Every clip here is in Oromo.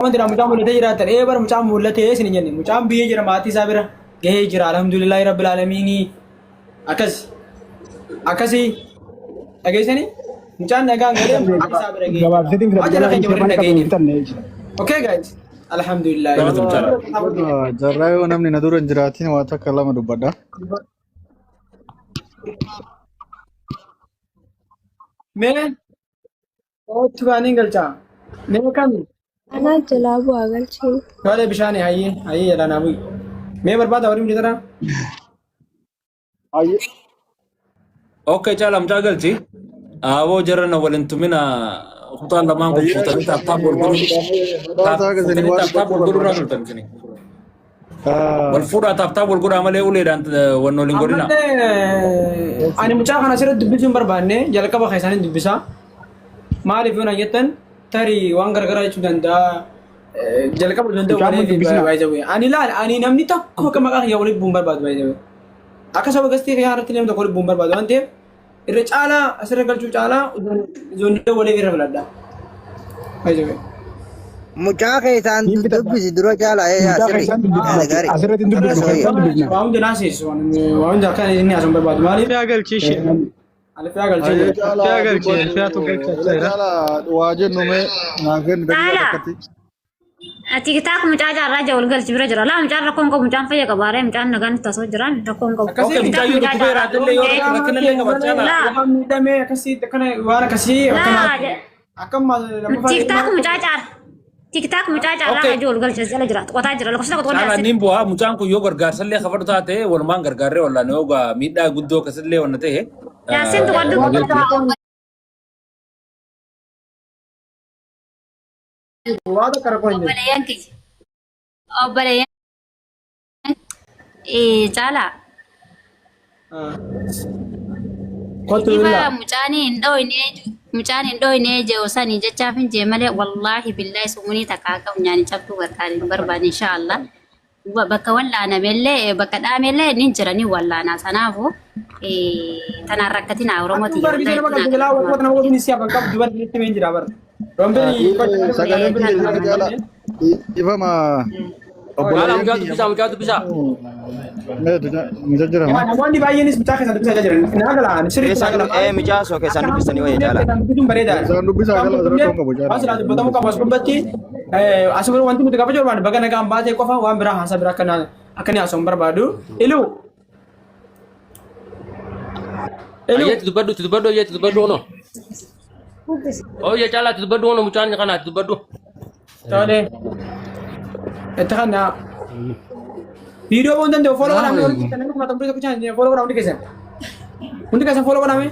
Wanti mucaan mul'atee jiraatan ee bara mucaan mul'atee isin hin jenne, mucaan biyya jira, maatii isaa bira gahee jira, alhamdulillahi rabbil aalamiinii. Akkas akkasii dhageessanii, mucaan nagaan galee maatii isaa bira gahee jira. Gabaabsitiin Waan jala keenya warri filadhu dhageenye. Okay guys, alhamdulillah. Jarraa yoo namni na dura hin jiraatin waa takka lama dubbadha. Mee oottu baaniin galchaa. Mee kami? Anaa jalaa bu'aa galchiin. Tolee, bishaanii, hayyee hayyee, jalaa naa bu'i. Mee barbaada warri mijataraa? Hayyee. Okay, caala mucaa galchi. Aaboo jarra na waliin tumina, kutaan lamaan kun fuutanii tap tap wal godhuu. Badhaasa haga isin Fuutanii waan tap tap wal dubbachuu godhuu irraa barbaada. turtan isin. Wal fuudhaa, tap tap wal godhaa malee uleedhaan wanni waliin godhina. Ammallee ani mucaa kana asirratti dubbisuu hin barbaanne, jalqaba keessaniin dubbisaa. Maaliif yoo na jettan, tarii waan garagaraa jechuu danda'a. Jalqaba danda'u Mucaan malee kun dubbisna. baay'ee. Ani laal, ani namni tokko akka maqaa kiyya walitti bu'uu hin barbaadu baay'ee. Akka saba gastii kiyyaa irratti namni tokko walitti bu'uu hin barbaadu waan ta'eef, irra caalaa asirra galchuu caalaa ijoollee waliif irra filadha. Baay'ee. Mucaa keessaan Niin bitadha. dubbisi dura caalaa ee Mucaa asirri. keessaan dubbifna. Yaada gaarii. Asirratti hin dubbifnu, Akkasuma keessaan dubbifna. Waa hunda naasisu, waa hunda akka inni haasa'u hin barbaadu. Maaliif? Alfiyaa galchii ishee. Alfiyaa galchee Hayyee jira. caalaa Alfiyaa galchii. dubbadhu. Alfiyaatu galchaa Hayyee jira. caalaa waa jennu mee naa kenni daqiiqaa Caalaa. takkatti. Tiktaak mucaa jaarraa jaa wal galchi bira jira. Laa, mucaan rakkoon qabu, mucaan fayya qabaaree, mucaan nagaan itti osoo jiraan rakkoon qabu. Akkasii Okay, mucaa Tiktaak yoo mucaa dhukkubee jaarraa. raatellee yoo rakkinallee qaba caalaa. Laa. Waan miidhamee akkasii akkana waan akkasii Laa. akkana akkam lammaffaa. Tiktaak mucaa caara. Tiktaak mucaa jaarraa Okay. hajuu wal galchi jala jira. Qotaa jira. Lakkoofsa tokko Caalaa qotaa. niin bu'aa, mucaan kun yoo gargaarsallee kafadhu taate walumaan gargaarree wallaan yoo gaa miidhaa guddoo akkasillee wanna ta'e. Yaasin tuqadhu. Waa takka rakkoon hin jiru. Obboleeyyan kiyya. Obboleeyyan caalaa. Kottu Ifa billaa. mucaan hin dhooyne, mucaan hin dhooyne jedhu sanii jechaaf hin jee malee, wallaahi billaahi sumunii takka akka funyaanii cabduu gargaar hin barbaade, inshaallah. Bakka wallaanamellee, bakka dhaamellee ni jira, ni wallaana. Sanaafu tanaan rakkatina Oromoo Akkuma tiyya barbaade wallahi nama tunaa qabdu bilaa galatoomaa. wantoota nama godhuun isii afaan qabdu bara itti hin jira bara. Rombeen Sagaleen biyya jirti caalaa. Ifama Caalaa obboleeyyan mucaa kiyya. dubbisaa, mucaa dubbisaa. Mucaa jira moo? Namoonni baay'eenis mucaa keessan dubbisaa jiran. Naa gala, ani sirriitti naa gala. Keessan mucaa osoo keessan dubbistanii wayya caalaa. Keessan dubbisuun bareedaadha. Keessan dubbisaa gala, asirratti waan qabu caalaa. Waan silaa dubbatamuu qabu as gubbatti as bira wanti nuti gaafachuu barbaannu baga nagaan baatee qofa, waan biraa haasaa biraa akkana akka inni haasa'u hin barbaadu. Iluu. Iluu. Ayyeetti dubbadhu, itti dubbadhu, ayyeetti dubbadhu ono. Ooyye caalaa, itti dubbadhu ono, mucaan kana itti dubbadhu. Tole. Itti kana. Viidiyoo boon danda'u follow godhaa hundi keessan, namni kuma tokko tokko follow godhaa hundi keessan. Hundi keessan follow godhaa mee.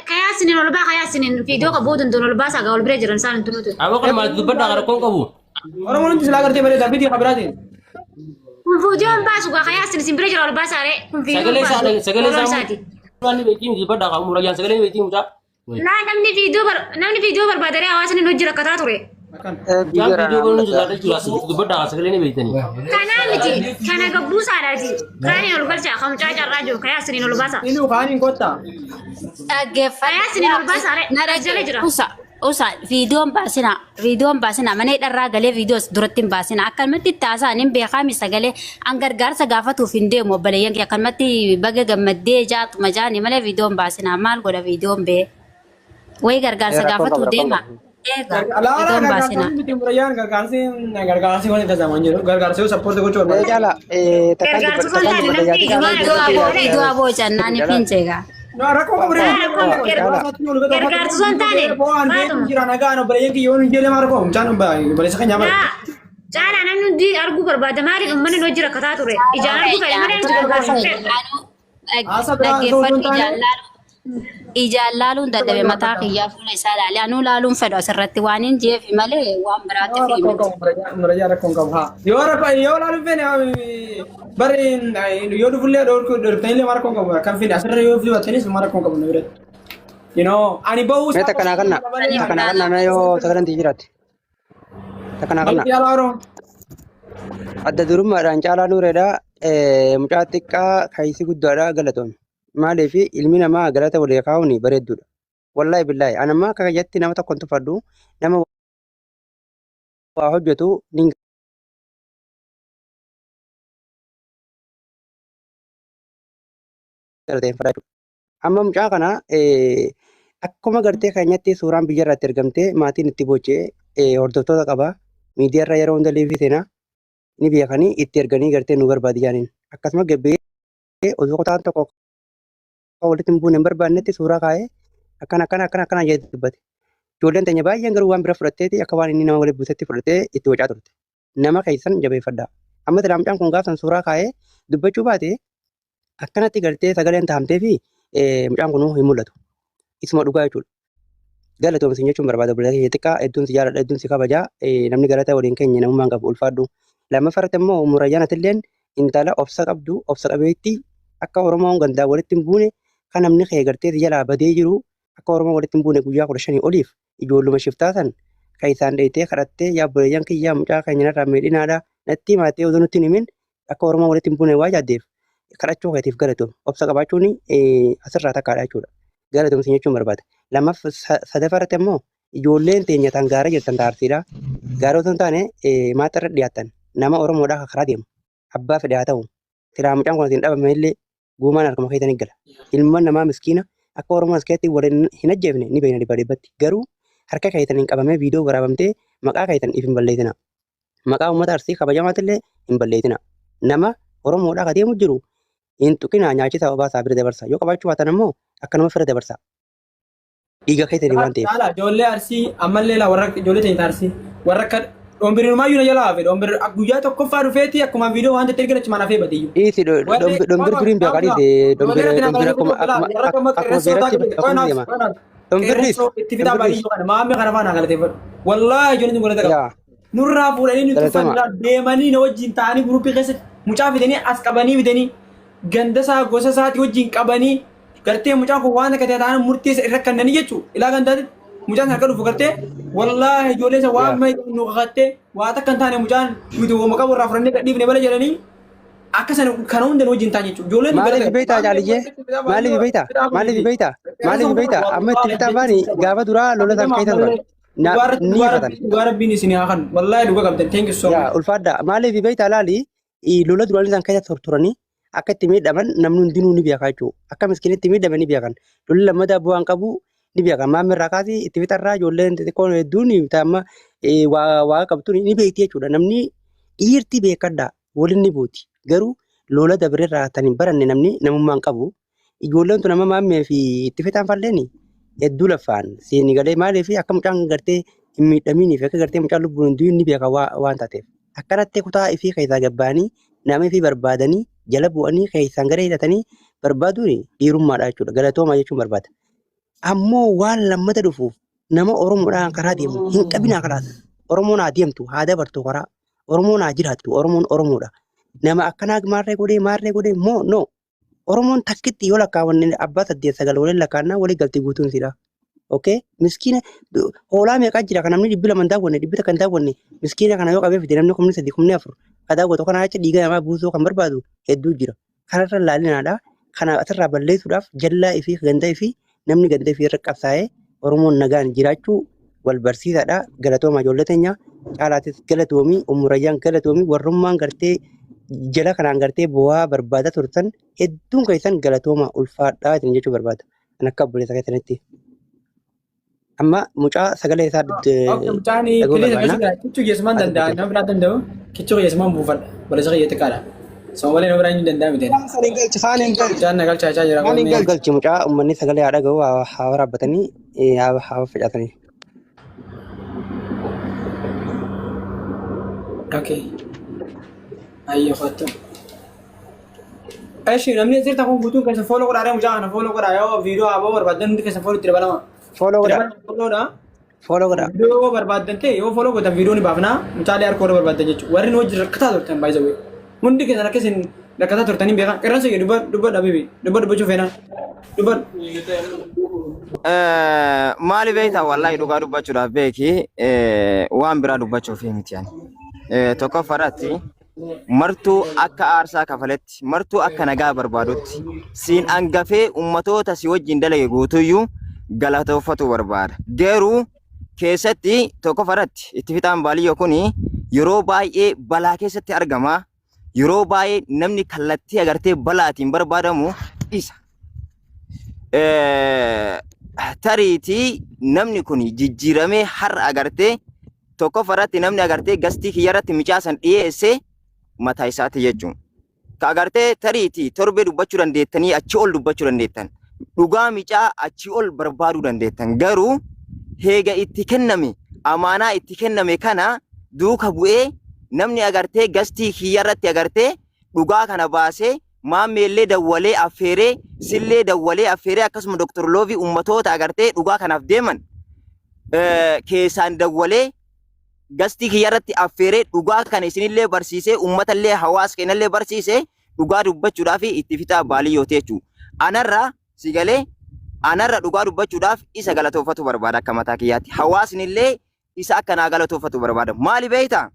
Kayaasiniin ol baa, kayaasiniin viidiyoo qabuu danda'u ol baasaa gaa, ol bira jiran isaan hin tunuutu. Aboo kana maal dubbadhaa, rakkoon qabu. Oromoon hundi silaa gartee bareedaa viidiyoo kabiraatiin. Kun viidiyoon baasu gaa, kayaasin isin bira jira, ol baasaa ree. Kun viidiyoon Sagalee isaa baasu. sagalee Oloon isaa isaati. inni beektii miti, dubbadhaa qabu murayyaan sagalee beektii mucaa. Laa, namni viidiyoo bar namni viidiyoo barbaadee hawaasni nu hojii rakkataa ture. Akkan. Mucaan viidiyoo godhuun sodaatee jira, dubbadhaa sagalee ni beektanii. Kanaa miti, kana gabbuusaadhaati. Kaaniin ol galchaa kan mucaa carraa jiru kayaasiniin ol baasa. Iluu kaaniin kottaa. Kayaasiniin ol baasaa ree. Na Jala jira. Usa, usa, viidiyoon baasina, viidiyoon baasina, mana hidharraa galee viidiyoo duratti hin baasina. Akkanumatti itti haasa'an hin beekaami sagalee. An gargaarsa gaafatuuf hin deemu, obboleeyyan kee akkanumatti baga gammaddee jaatuma jaani malee viidiyoon baasina. Maal godha viidiyoon bee? Wayi gargaarsa Rakkoo gaafatuuf qaba, rakkoo deema. qaba. Eega Alaa viidiyoon baasina. gargaarsa miti murayyaan, gargaarsi gargaarsi waan tajaajilaa jiru gargaarsi yoo support gochuu Ee barbaadu. caalaa takkaan Gargaarsa dubbadha, osoo hin takkaan taane dubbadha namni yaadii caalaa ijumaan Viidiyoo iddoo aboo, kiyya. viidiyoo aboo jennaan hin jeega. Rakkoo qabu Caalaa. Gargaarsa osoo hin taane Bo'aan faatuma. jira nagaan obboleeyyan kiyya yoon hin jedhe maal koo mucaan obboleessa keenya bara. Laa, caalaa namni hundi arguu barbaada. Maaliif uummanni nu hojii rakkataa ture? Ijaan arguu fedhe malee nuti gargaarsa hin fedhu. Haasa biraa osoo Dhaggeeffadhu hin taane ijaan laaluun ijaan laaluun dadhabe, mataa kiyyaa fuula isaa ilaale anuu laaluun fedhu asirratti waan hin jeefi malee waan biraatti fi rakkoo miti. qabu murayyaa, rakkoon qabu haa. Yoo rakkoo yoo laaluun feene bari yoo dhufullee dhorktanillee maal rakkoon qabu kan feene asirra yoo filattanis maal rakkoon qabu na biratti. You know ani bahuu Mee takka naa kanna, takka naa kanna mee yoo sagaleen tiyya jiraatte. Takka naa kanna. Yaalaa Adda durummaadhaan caalaa nuureedha. Mucaa xiqqaa kaayisii guddaadha galatoon. Maaliif ilmi namaa galata walii kaa'uun bareedduudha. Wallaahi billaahi ani amma akka kiyyatti nama tokko hin tuffadhu nama. waa hojjetu ni galateeffadha jechuudha. Amma mucaa kana akkuma gartee keenyatti suuraan biyya irratti ergamtee maatiin itti bocee hordoftoota qaba. Miidiyaa irra yeroo hunda liivii seenaa ni beekanii itti erganii gartee nu barbaadi jaaniin. Akkasuma gabbee osoo kutaan tokko walitti hin buune hin barbaannetti suuraa kaa'ee akkana akkana akkana akkana jedhee dubbate. Ijoolleen teenya baay'een garuu waan bira fudhatteeti akka waan inni nama walitti buusetti fudhattee itti wacaa turte. Nama keessan jabeeffadhaa. Amma silaa mucaan kun gaafsan suuraa kaa'ee dubbachuu baate akkanatti gartee sagaleen tahamtee fi mucaan kun hin mul'atu. Isuma dhugaa jechuudha. Galatoom isin jechuun barbaada obboleessa kiyya xiqqaa hedduun si jaaladha hedduun si kabajaa namni galata waliin keenya namummaan qabu ulfaadhu. Lammaffaa irratti immoo Murayyaan atilleen intala obsa qabdu obsa qabeettii akka Oromoon gandaa walitti hin buune kan namni kee gartee si jalaa badee jiru akka Oromoon walitti hin buune guyyaa 15 oliif ijoolluma shiftaa san kan isaan dheeytee kadhattee yaa obboleeyyan kiyyaa mucaa keenya narraa miidhinaadha natti himaatee odoo nutti hin himin akka Oromoon walitti hin buune waa yaaddeef kadhachuu keetiif galatoom. Obsa qabaachuun asirraa takkaadha jechuudha. Galatoom isin jechuun barbaada. Lammaff sadaffaa irratti ammoo ijoolleen teenya tan gaara jirtan taarsiidha. Gaara osoo hin taane maatii irra dhiyaattan nama Oromoodhaa kan karaa deemu abbaa fedhe haa ta'u silaa mucaan kun asiin dhabame illee guumaan harkuma keessanii gala. Ilmaan namaa miskiina akka Oromoon as keessatti wal hin ajjeefne ni beekna dhibbaa dhibbatti. Garuu harka keessaniin qabamee viidiyoo waraabamtee maqaa keessan if hin balleessinaa. Maqaa uummata Arsii kabajamaatillee hin balleessinaa. Nama Oromoodhaa ka deemu jiru hin tuqinaa nyaachisaa obaasaa bira dabarsaa. Yoo qabaachuu baatan ammoo akkanuma fira dabarsaa. Dhiiga keessanii waan ta'eef. Caala ijoollee Arsii ammallee laa warra ijoollee teenya Arsii warra akka dhombiriinumaayyuu na jalaa hafe dhombir guyyaa tokkoffaa dhufeeti akkuma viidiyoo waan ta'e erga achumaan hafee badeeyyu. Dhiisi dhombir duriin beekaa dhiisi dhombir dhombir akkuma akkuma akkuma beeratti akkuma deema. Dhombir dhiisi itti fitaa dhombir dhiisi. baadiyyu kana maammee kana faana galateeffadhu. Wallaahi ijoolleen tun galata qaba. Yaa Nurraa fuudhanii nu galatoma. tuffanirraa deemanii na wajjin ta'anii guruppii keessatti mucaa fidanii as qabanii fidanii ganda isaa gosa isaatii wajjin qabanii gartee mucaan kun waan akka ta'e ta'an murtee isa irra kennanii jechuu ilaa gandaatti mucaan harka dhufu gartee wallaahi ijoollee isa waan Yaa mee nu kakattee waa takka hin taane mucaan nuti wooma qabu irraa fudhannee gadhiifne bala jedhanii akka sana kana hunda nu wajjin ta'an jechuudha. Ijoolleen nu Maaliif galata beektaa jaaliyyee? Maaliif beektaa? Maaliif beektaa? Maaliif beektaa? Amma itti fixaa baani gaafa duraa lola san keessa turan. Na ni ifatan. Dhugaa rabbiin isin haa kennu. Wallaahi dhugaa qabdan. Thank you so Yaa much. ulfaadha. Maaliif beektaa laali lola duraan isaan keessa turanii akka itti miidhaman namni hundinuu ni beeka jechuudha. Akka miskiinitti miidhame ni beekan. Lolli lammataa bu'aan qabu ni beekan. Maammi irraa kaasii itti fixarraa ijoolleen xixiqqoon hedduun amma waa qabtu ni beekti jechuudha. Namni dhiirti beekadha. Waliin ni buuti. Garuu lola dabrerraa tan hin baranne namni namummaa hin qabu. Ijoolleen tun amma maammee fi itti fixaan falleen hedduu laffaan seeni galee maaliif akka mucaan gartee hin miidhamiinii fi akka gartee mucaan lubbuun hin du'in ni beeka waan taateef. Akkanatti kutaa ifii keessaa gabbaanii nama ifii barbaadanii jala bu'anii keessaan gara hidhatanii barbaaduun dhiirummaadha jechuudha. Galatoomaa jechuun barbaada. Ammoo waan lammata dhufuuf nama Oromoodhaan karaa deemu hin qabinaa kalaas. Oromoon haa deemtu haa dabartu karaa. Oromoon haa jiraattu Oromoon Oromoodha. Nama akkanaa maarree godhee maarree godhee moo no. Oromoon takkitti yoo lakkaawwanne abbaa 8 9 waliin lakkaa'annaa walii galti guutuun sidha. Okay? Miskiina hoolaa meeqaa jira kan namni 200 hin daawwanne 100 hin daawwanne miskiina kana yoo qabee fide namni 3000 4,000 ka daawwatu kana jecha dhiiga namaa buusuu kan barbaadu hedduu jira. Kanarra laalinaadha. Kana asirraa balleessuudhaaf jallaa ifii ganda ifii namni ganda ifii irra qabsaa'ee Oromoon nagaan jiraachuu wal barsiisaadha. Galatoomaa ijoollee teenya caalaatis galatoomii umurayyaan galatoomii warrummaan gartee jala kanaan gartee bu'aa barbaadaa turtan hedduun keessan galatoomaa ulfaadhaa isin jechuu barbaada. Kan akka obboleessa keessanitti. Amma mucaa sagalee isaa Okay, mucaan dhaga'uu piliis barbaadna. akkasuma kichuu geessumaan Ati danda'a. dubbatu. Nama biraa danda'u kichuu geessumaan buufadha. Balasa kiyya xiqqaadha. Sama malee nama biraa hin danda'a miti. Kaan san hin galchi, kaan hin galchi, Mucaan na galchaa jira. kaan hin Qoomee. galchi. Galchi mucaa uummanni sagalee haa dhaga'u haa waraabbatanii haa facaasanii. Okay. Ayyoo kottu. Eshi namni asirta kun guutuun keessa fooloo godhaa mucaa kana fooloo godhaa yoo viidiyoo aboo barbaadan hundi keessa fooloo itti dabalama. Fooloo Itti godhaa. dabalama fooloodha. Fooloo godhaa. Viidiyoo yoo barbaadan ta'e yoo fooloo gootan viidiyoo ni baafna mucaalee harka warra barbaadan jechuudha. Warri nu wajjin rakkataa turtan baay'ee zawwee. Hundi keessan akka isin rakkataa turtan hin beekan. Qirransa kee dubba dubba dhabibi dubba dubbachuu feena. Dubba. Maali beektaa wallahi dhugaa dubbachuudhaaf beeki waan biraa dubbachuuf miti ani. Tokkoffaarratti martuu akka aarsaa kafaletti martuu akka nagaa barbaadutti siin angafee ummatoota si wajjin dalage guutuyyuu galatoofatu barbaada. Garuu Keessatti tokkoffaratti itti fixaan baaliyyoo kun yeroo baay'ee balaa keessatti argama. Yeroo baay'ee namni kallattii agartee balaatiin barbaadamu isa. Tariitii namni kun jijjiiramee har'a agartee tokkoffaratti namni agartee gastii kiyyarratti micaasan dhiyeesse mataa isaati jechuudha. Ka agartee tariitii torbee dubbachuu dandeettanii achi ol dubbachuu dandeettan. Dhugaa micaa achi ol barbaaduu dandeettan. Garuu heega itti kenname amaanaa itti kenname kana duuka bu'ee namni agartee gastii kiyyarratti agartee dhugaa kana baasee maammeellee dawwalee affeeree sillee dawwalee affeeree akkasuma Dr. Loovii ummatoota agartee dhugaa kanaaf deeman keessaan dawwalee gastii kiyyarratti affeeree dhugaa kana isinillee barsiisee uummatallee hawaasa keenyallee barsiisee dhugaa dubbachuudhaaf itti fixaa baaliyyoo jechuudha. Anarra si galee anarra dhugaa dubbachuudhaaf isa galatoofatu barbaada akka mataa kiyyaatti. Hawaasnillee isa akka naa galatoofatu barbaada. Maali beektaa?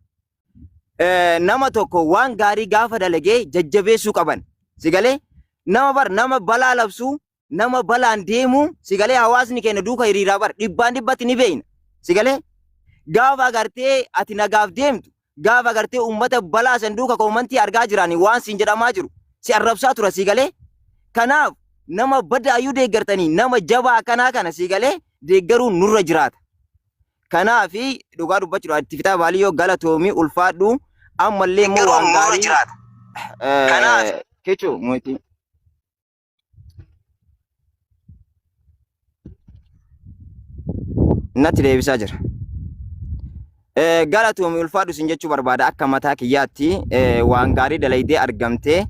Nama tokko waan gaarii gaafa dalagee jajjabeessuu qaban. Si galee nama bar nama balaa labsuu nama balaan deemu si galee hawaasni keenya duuka hiriiraa bar dhibbaan dhibbatti ni beeyna. Si galee gaafa agartee ati nagaaf deemtu gaafa agartee uummata balaa san duuka koomantii argaa jiranii waan siin jedhamaa jiru si arrabsaa tura si galee. Kanaaf nama badaayyuu deeggartanii nama jabaa akkanaa kana si galee deeggaruun nurra jiraata. Kanaafi dhugaa dubbachuudhaaf itti fixaa baaliyyoo galatoomii ulfaadhu ammallee immoo waan gaarii jiraata. Kanaaf kichu mootii. Natti deebisaa jira. Galatoomii ulfaadhu sin jechuu barbaada akka mataa kiyyaatti waan gaarii dalaydee argamtee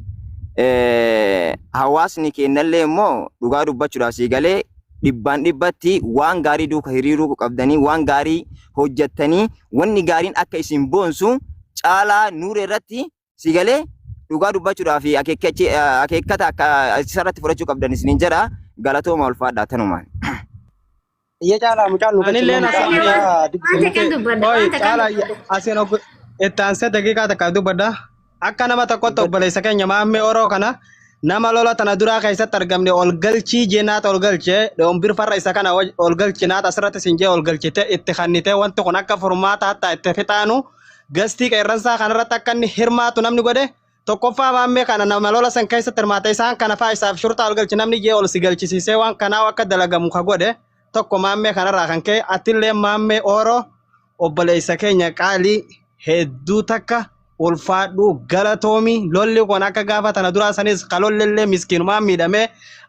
hawaasni keenyallee immoo dhugaa dubbachuudhaaf sii galee dhibbaan dhibbatti waan gaarii duuka hiriiruu qabdanii waan gaarii hojjettanii wanni gaariin akka isin boonsu caalaa nuuree irratti si galee dhugaa dubbachuudhaaf akeekkata akka isarratti fudhachuu qabdan isiniin jedha galatooma ulfaadhaa tanumaan. Iyya caalaa mucaan nu Anillee galchine na mucaa Waan takkan dubbadha. Oi, Waan takkan caalaa dubbadha. asiin itti aansee daqiiqaa takka dubbadha. Akka nama tokkotti obboleessa keenya maammee Oroo kana nama lola tana duraa keessatti argamne ol galchii jeenaata ol galchee dhombir farra isa kana ol galchinaata asirratti siin jee ol galchite itti kannite wanti kun akka furmaata hatta itti fixaanu gastii qeerransaa kanarratti akka inni hirmaatu namni godhe tokkoffaa maammee kana nama lola san keessatti hirmaate isaan kana faa isaaf shurtaa ol galchi namni jee ol si galchisiisee waan kanaa akka dalagamu ka godhe tokko maammee kanarraa kan ka'e atillee maammee Oroo obboleessa keenya qaalii hedduu takka ulfaadhu galatoomi lolli kun akka gaafa tana duraa sanis ka lollillee miskiinumaan miidhamee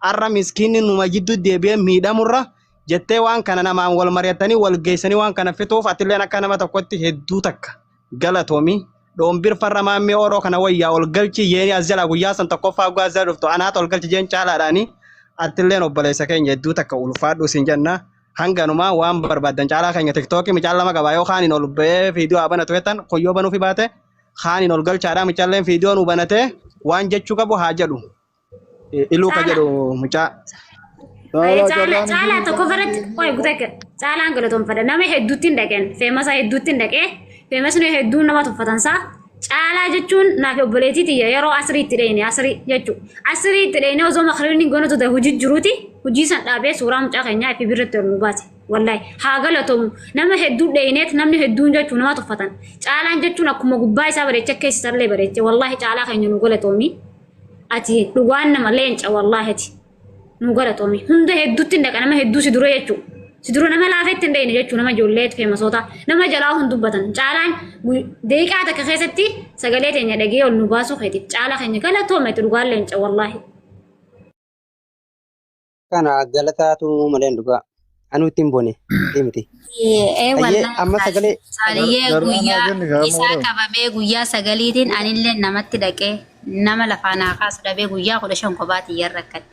arra miskiinni numa jidduu deebi'ee miidhamurra jettee waan kana namaan wal mari'atanii wal geessanii waan kana fixuuf atilleen akka nama tokkotti hedduu takka galatoomi. Dhoombir farra maammee Oroo kana wayyaa ol galchi yeeni as jala guyyaa san tokkoffaa guyyaa as jala dhuftu anaata ol galchi jeen caalaadhaani atilleen obboleessa keenya hedduu takka ulfaadhu siin jenna. Hanganumaa waan barbaadan caalaa keenya tiktookii micaan lama qabaa yoo kaaniin ol ba'ee viidiyoo haa banatu jettan koyyoo banuufi baate kaaniin ol galchaadha micaalleen viidiyoo nu banatee waan jechuu qabu haa jedhu. Iluu ka Caalaa. jedhu mucaa. Caalaa Caalaa carraan caalaa jiru tokko irratti qoy guutakka caalaan galatoonfadha nama hedduutti hin dhaqeen feemasa hedduutti hin dhaqee feemasni hedduun nama tuffatansaa caalaa jechuun naaf obboleettii tiyya yeroo asrii itti dheeyne asrii jechuu asrii itti dheeyne osoo makriin goona tuta hojii jiruuti hojii san dhaabee suuraa mucaa keenyaa fi birratti ol nu baase wallahi haa galatoomu nama hedduu dheeyneet namni hedduun jechuun nama tuffatan caalaan jechuun akkuma gubbaa isaa bareeche akka isaallee bareeche wallahi caalaa keenya nu galatoomi ati dhugaan nama leenca wallahi ati nu galatoomi hunda hedduutti hin dhaqa nama hedduu si dura jechuu si dura nama laafetti hin dhayne jechuu nama ijoollee feemasoota nama jalaa hun dubbatan caalaan daqiiqaa takka keessatti sagalee teenya dhagee ol nu baasuu keetiif caalaa keenya galatoome ati dhugaan leenca wallaahi. Kana galataatu malee dhugaa. Anuu ittiin boone miti. Ee Ayyee wallahi amma sagalee Saaliyyee Garaan haa guyyaa kenni kaa isaa mooroo. qabamee guyyaa sagaliitiin anillee namatti dhaqee nama lafaa naa kaasu dhabee guyyaa 15 kophaati iyyan rakkadhe.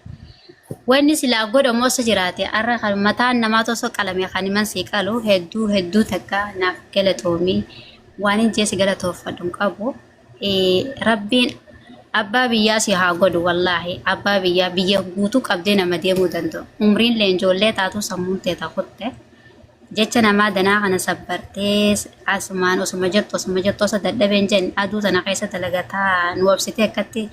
Wanni silaa godhamu osoo jiraate arra kan mataan namaa osoo qalame kan himan sii qalu hedduu hedduu takka naaf galatoomii waan hin jeesi galatoofadhu hin qabu. Rabbiin abbaa biyyaa si haa godhu wallaahi abbaa biyyaa biyya guutuu qabdee nama deemuu danda'u. Umriin leenjoollee taatu sammuun tee takutte. Jecha namaa danaa kana sabbartee asumaan osuma jettu osuma jettu osoo dadhabeen jenne aduu tana keessa dalagataa nu obsitee akkatti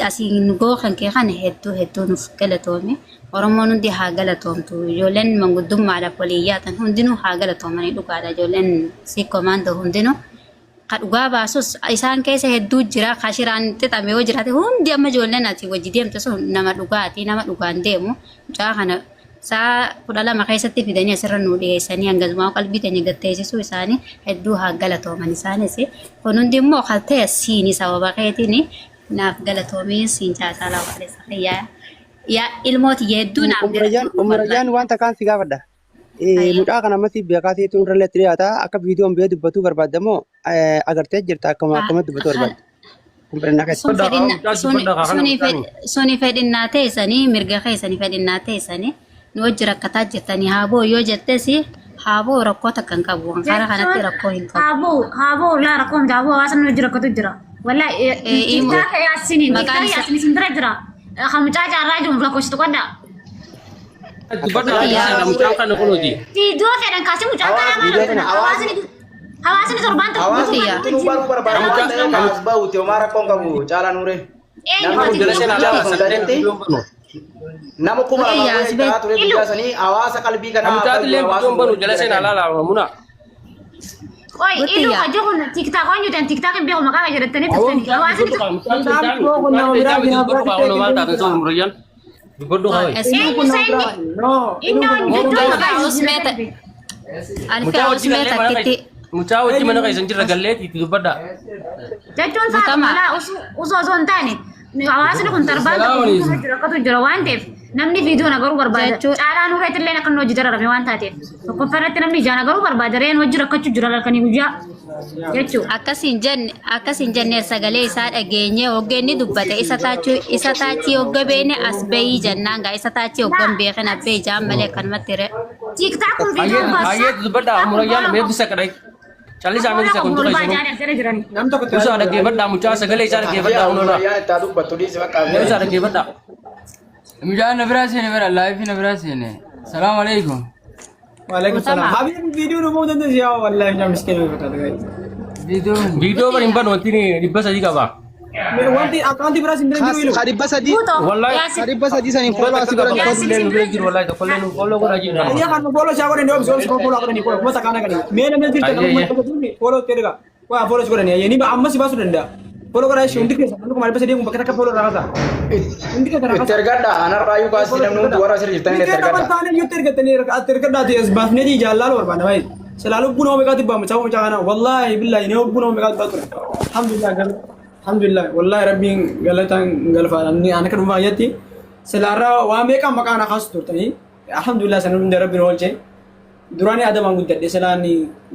Asiin goo kan kee kana hedduu hedduu nuuf galatoome. Oromoon hundi haa galatoomtu. Ijoolleen manguddummaadhaaf walii yaatan hundinuu haa galatoomanii dhugaadha. Ijoolleen si komaandoo hundinuu. Ka dhugaa baasus isaan keessa hedduu jira. Ka shiraan xixame yoo jiraate hundi amma ijoolleen ati wajji deemte sun nama dhugaati. Nama dhugaan deemu. Mucaa kana sa'a 12 keessatti fidanii asirra nuu dhiyeessanii hangasumaa qalbii teenya gad teessisuu isaanii hedduu haa galatooman isaanis. Kun hundi immoo kan ta'e siini sababa keetiin naaf galatoomii siin caalaa obboleessa kiyyaa. Yaa ilmoo tiyya hedduu naaf Umrayyaan galatoomi Umrayyaan wallahi. waan takkaan si gaafadha. Hayyee. Mucaa kana ammas beekaa ta'etu irra illee dhiyaata. Akka viidiyoon biyya dubbatu barbaadda moo agartee jirta akkuma akkamatti dubbatu barbaadda? Kun fedhinnaa keessa. Sun Dubbadhaa kaa fedhinna mucaa sun dubbadhaa kaa kana suni mucaani. suni fedhinnaa teessanii mirga keessanii fedhinnaa teessanii nu wajji rakkataa jirtanii haa boo yoo jettes haa boo rakkoo takka hin qabu karaa kanatti Jechuun rakkoo hin qabu. haaboo haaboo laa rakkoo miti haaboo hawaasa nu wajji rakkatu jira. Wallahi Imo tiktaaka yaasiniin maqaan tiktaaka isaa yaasiniin isin bira jira. Kan mucaa jaarraa jiru lakkoofsitu qoddaa. Dubbadhaa Kiyya dhiisaa mucaan kana kunuuti. Viidiyoo fedhan kaasee mucaan kanaa maal Viidiyoo hojjetan kana hawaasni hawaasni torbaan tokko Hawaasni guutuu Kiyya. hundinuu baruu barbaada Mucaa waan ta'eef as bahuuti homaa rakkoon qabu caalaa nuure. eenyu Namni ati jala seenaa guyyaa laala sun sagaleen gaditti viidiyoon banu. nama 2000 Kiyya wayii as ta'aa ture Ilu guyyaa sanii hawaasa qalbii kanaa Mucaati illee hawaasa viidiyoon banu jala seenaa laala muna. Oi, ilu Gutiyya. hojii kun tiktaak waan jettan tiktaak hin beeku maqaa jedhattanii Awwa dhuftanii mucaan hawaasni dubbadhu kaa mucaan Mucaan teessaan kun mucaan nama teessaan biraa miti nama dubbadhu biraa kaa onoo maal taatan sun murayyaan dubbadhu kaa wayi. Eenyu eenyu kun nama isa inni biraa. No, inni ilu kun hojii nama Moo jechuun mucaan maqaa Alfee Usmee jedhattanii Alfee mucaa wajji Usmee gallee mana takkitti keessa mucaa wajji mana keessa hin jirre galleeti itti dubbadhaa. jechuun isaa Gutama. malaa osoo osoo hin taane hawaasni kun torbaan tokko Salaamu guutuu alaikum. hojii rakkatu jira waan ta'eef namni viidiyoo nagaruu barbaada. Jechuun Caalaa nuureetti illee akka inni hojii dararame waan taateef tokkoffaa irratti namni ijaan agaruu barbaada reen hojii rakkachuu jira halkanii guyyaa jechuudha. akkas hin jenne sagalee isaa dhageenye hoggeenni dubbate isa taachuu isa taachii hogga beene as bahii jennaan gaa isa taachii hoggan beekin abbee ijaan malee akkanumatti re. Tiktaak kun viidiyoo Hayyeetu baasaa hayyeetu dubbadhaa tiktaak kun murayyaan fooloo meetu sakadha. Callisaa meetu fooloo sakun kun tuqa ol baa isinuu. jaanii as jala jirani. Nam tokko Usaa dhaggeeffadhaa mucaa sagalee isaa dhaggeeffadhaa Yaa onoolaa. umrayyaan itti haa dubbattu dhiisi bakka Mee usaa dhaggeeffadhaa. Mucaan na biraa seene bara laayifii na biraa seene. Salaamu alaikum. Waalaikum salam. Gutama. Habib viidiyoo nu ba'uu dandeessi yaa wallahi mucaa miskiina fakkaata gaa'e. Viidiyoo. Viidiyoo bari hin banu wanti 300 qaba. Wanti akkaawuntii biraas hin bira jiru ilu. Ka 300 Guutoo Wallahi yaasin ka 300 saniin follow asii takka godhani qaba kood. yaasin tokkollee sin nu bira bira jiru jira. wallahi tokkollee nu follow godhaa jiru nama. Ayyaa kan follow isaa godhani obsi obsi follow godhani kuma takkaana godhani. Mee namni jirtu Ayyee nama ayyee. tokko follow itti erga. Waa follow godhani ayyee ni amma si baasuu danda'a. Follow godhaa ishee hundi keessa namni 300 kun bakka takka follow irraa kasa. Hundi keessa irraa Itti kasa. ergadha anarraa kaasii Follow namni itti hundi ergadha. warra asirra jirtan Ni itti kee nama ergadha. taane iyyuu itti ergattanii itti ergadhaa ta'e as baafnee jaalala barbaada baay'ee. Silaa lubbuu nama meeqaatti baa mucaa mucaa kana wallaahi billaahi nama lubbuu nama meeqaatti baa ture. Alhamdulillah garuu alhamdulillah wallaahi rabbiin galataan galfaadha. Inni ana akka dhuunfaa jetti silaarraa waa meeqaan maqaa na kaasu turtanii alhamdulillah sana hunda rabbiin oolche. Duraanii adamaan guddadhe silaan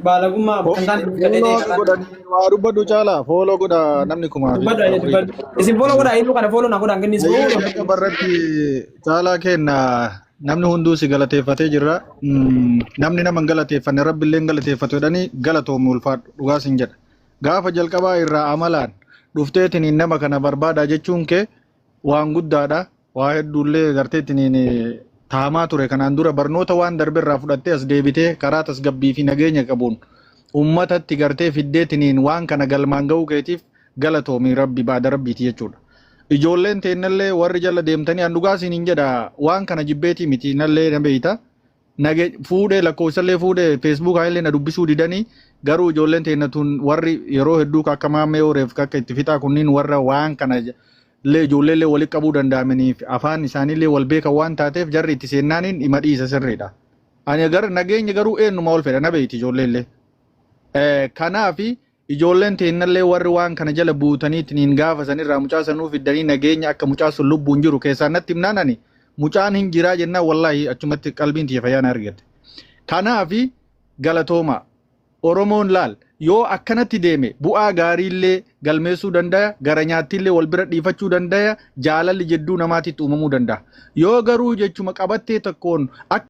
baalagummaa bakka hin taane guddadhe Fooloo ta'e godhanii waa dubbadhu caalaa fooloo godha namni kumaa fi dubbadhu afurii. dubbadhu. Isin fooloo godhaa inni kana fooloo na godhaan kennis Hayyee fooloo. jalqaba irratti caalaa kenna namni hunduu si galateeffatee jira. Namni nama hin galateeffanne rabbi illee hin galateeffatu jedhanii galatoomi ulfaadhu dhugaa sin jedha. Gaafa jalqabaa irraa amalaan dhufteetiniin nama kana barbaadaa jechuun kee waan guddaadha. Waa hedduullee garteetiniin taamaa ture kanaan dura barnoota waan darbe irraa fudhattee as deebitee karaa tasgabbii fi nageenya qabuun uummatatti gartee fiddeetiniin waan kana galmaan ga'uu keetiif galatoomi rabbi baada rabbiiti jechuudha. Ijoolleen teennallee warri jala deemtanii an dhugaa siin hin jedha waan kana jibbeetii miti nallee na beeyta. Nage fuudhee lakkoofsallee fuudhee feesbuukaa illee na dubbisuu didanii garuu ijoolleen teenna tun warri yeroo hedduu akka maammee horeef akka itti fixaa kunniin warra waan kana illee ijoolleellee walitti qabuu danda'amaniif afaan isaaniillee wal beekan waan taateef jarri itti seennaaniin dhima dhiisa sirriidha. Ani gar nageenya garuu eenyuma ol fedha na beeyti ijoolleellee. Kanaafi ijoolleen teennallee warri waan kana jala buutaniitiin gaafa sanirraa mucaa sanuu fiddanii nageenya akka mucaa sun lubbuun jiru keessaa natti himnaan ani mucaan hin jiraa jennaan wallaahi achumatti qalbiin tiyya fayyaa na argatte. Kanaafi galatooma Oromoon laal yoo akkanatti deeme bu'aa gaariillee galmeessuu danda'a gara nyaattiillee wal bira dhiifachuu danda'a jaalalli jidduu namaatitti uumamuu danda'a. Yoo garuu jechuma qabattee tokkoon akka